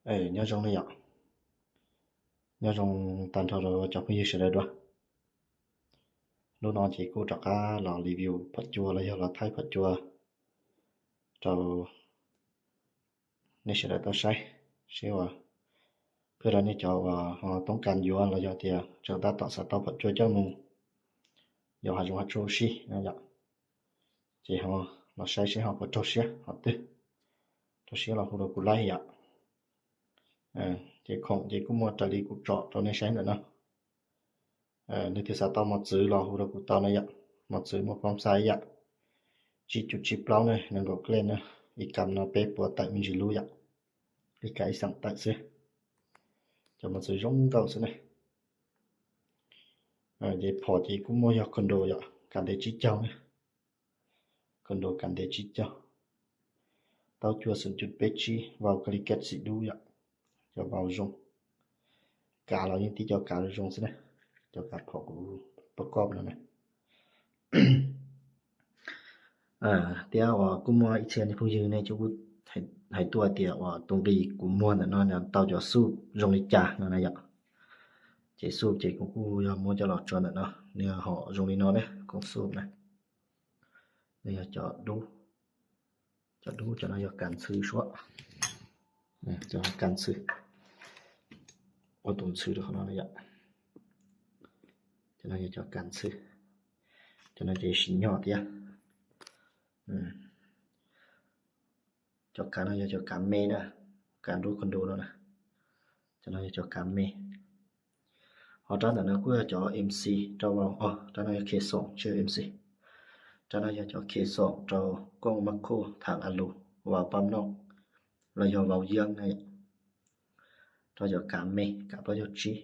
Nyob zoo ne yom, nyob zoo tag nrho rau cov phooj ywg sawv daws dua. Hnub no ces kuj rov qab los review phom cua los yog los thaij phom cua rau nej sawv daws tau saib, seb uas pheej rau nej cov uas ho toob kas yuav los yog tias tseem tab tom xav tau phom cua coj mus yos hav zoov hav tsuag ua si no yom, ces ho los saib seb ho puas raug siab ho twg, raug siab los hu rau kuv laij yom. Ces khoom ces kuj muaj raws li kuv tsom rau nej saib ntawm no. Leej twg xav tau mos txwv los hu rau kuv tau na yom. Mos txwv muaj phab xa ib yam, tsib cum tsib plaub na, nees nkaum klej na, ib kam no peb puas tawm me ntsis lub yom, ib kam ib xeem tawm xwb. Cov mos txwv zoo nkauj xwb na. Ces phom ces kuj muaj yog condo yom, kav ntev tsib caug na, condo kav ntev tsib caug, taub cua xoom cum peb tsib, vau kali kej xim dub yom, cov vau zoo, kav los yeej tib cov kav zoo xwb na, cov kav phom kuv pab kob no na. Thiab uas kuj muaj ib txhia nej phooj ywg nej kuj hais tuaj tias uas tus nqi kuv muag ntawm no tau cov xuj zoo li cas no na yom. Ces xuj ces kuv kuj yog muab coj los tso ntawm no, nws yog hom zoo li no na, koom xuj na. Nws yog cov dub, cov dub cov no yog kav ntxhw suab, cov kav ntxhw, ua tus ntxhw rau qhov no na yom. Cov no yog cov kav ntxhw, cov no ces sim nyog thiab. Cov kav no yog cov kav me na, kav nruab condo no na. Cov no yog cov kav me. Ho rab ntawm no kuj yog cov MC rau vau, rab no yog khe xoom tsis yog MC. Rab no yog cov khe xoom rau kooj mab khuj, thaam a lus, vau pab noj los yog vau yeeb na yom. Rau cov kav me, kav plaub caug tsib,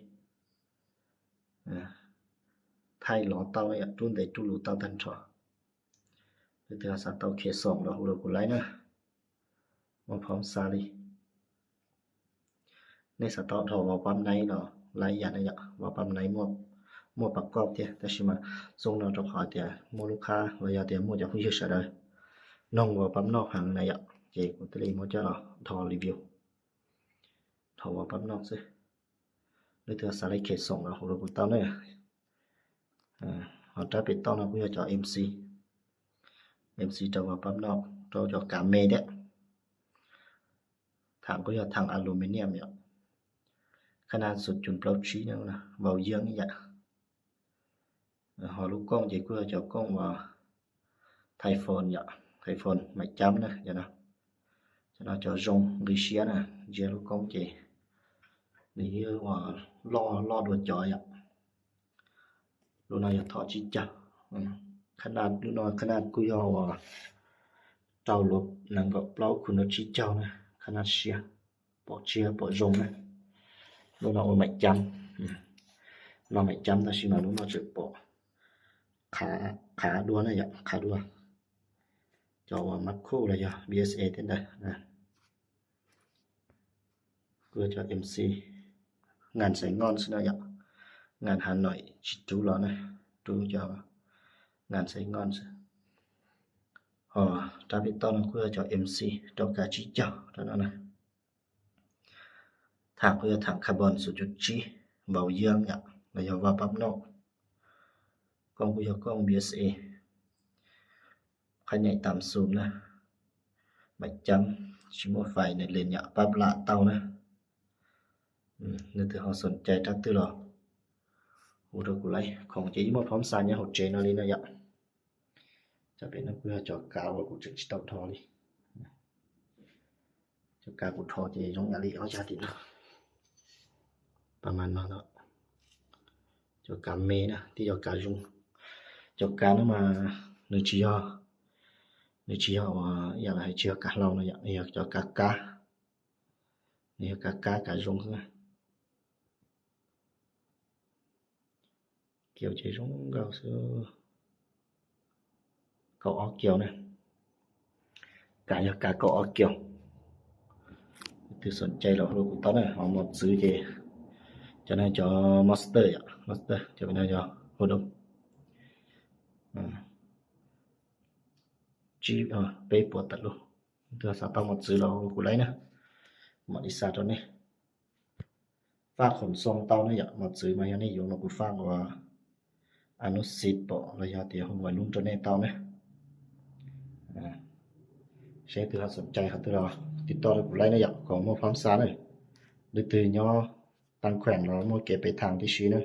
thaij lov tau na yom, rub ntev rub luv tau tag nrho. Leej twg xav tau khe xoom los hu rau kuv laij na, muaj phab xa li. Nej xav tau dhos vau pab naib los laij ib yam na yom, vau pab naib muaj pab koj thiab, tab sis mas xub no rau qhov tias muaj lub khab los yog tias muaj cov phooj ywg sawv daws noog vau pab noj heev na yom, ces kuv thiaj li muab coj los dhos review, dhos vau pab noj xwb. Leej twg xav laij khe xoom los hu rau kuv tau na. Ho rab pem toj no kuj yog cov MC, MC rau vau pab noj rau cov kav me thiab. Thaam kuj yog thaam aluminium yom, khab naj xoom cum plaub tsib, vau yeeb ib yam. Ho lub kooj ces kuj yog cov kooj uas Typhoon yom, Typhoon maim cab na yom. Cov no cov zoo nqi siab na, ntsia lub kooj ces nws yeej uas loj loj dua cov yom. Lub no yog thom tsib caug. Khab naj, lub no khab naj kuj yog uas rau luag nees nkaum plaub khu nua tsib caug na, khab naj siab, pom tsiab pom zoo na. Lub no ua maim cab, no maim cab tab sis mas lub no tseem pom qhav dua na yom, qhav dua. Cov uas mab khuj los yog BSA tej ntawd. Kuj yog cov MC, ngan xaiv ngon xwb no yom, ngan Hà Nội tsis rub los na, rub cov ngan xaiv ngon xwb. Ho rab pem toj no kuj yog cov MC rau kav tsib caug rau no na. Thaam kuj yog thaam carbon xoom cum tsib, vau yeeb yom, los yog vau pab noj. Kooj kuj yog kooj BSA, qhab nyaim tam xum na, maim cab, tsis muaj fais nws li yom, pab lam tau na. Leej twg ho xoom cai rab twg los hu rau kuv laij, khoom ces yeej muaj phab xa nyob hauv tsev no li no yom. Cov pem no kuj yog cov kav uas kuv tseem tsis tau dhos li. Cov kav kuv dhos ces zoo yam li ob yag tim no, pas mas no, cov kav me na, tib cov kav zoo. Cov kav no mas nws tsis yog, nws tsis yog uas ib yam li hais tsis yog kav hlau no yom, nws yog cov kav kab, nws yog kav kab kav zoo xwb. Kiaus ces zoo nkauj xwb, kaum ob kiaus na. Kav yog kav kaum ob kiaus. Leej twg xoom cai los hu rau kuv tau na, ho mos txwv ces cov no cov Monster yom, Monster, cov no yog hu doo, tsib, peb puas tawm lub. Leej twg xav tau mos txwv los hu rau kuv laij na. mam li xa rau nej. Faj khoom xoo tau ne yom, mos txwv mas yog nej yuav no kuv faj ua anub xis pom los yog tias hu ua lub rau nej tau ne. Seb twg ho xoom cai qhov twg los tiv tauj rau kuv laij ne yom, kom muaj phab xa ne. Leej twg nyob Tag Khuam los muaj kev pe thas tib si ne.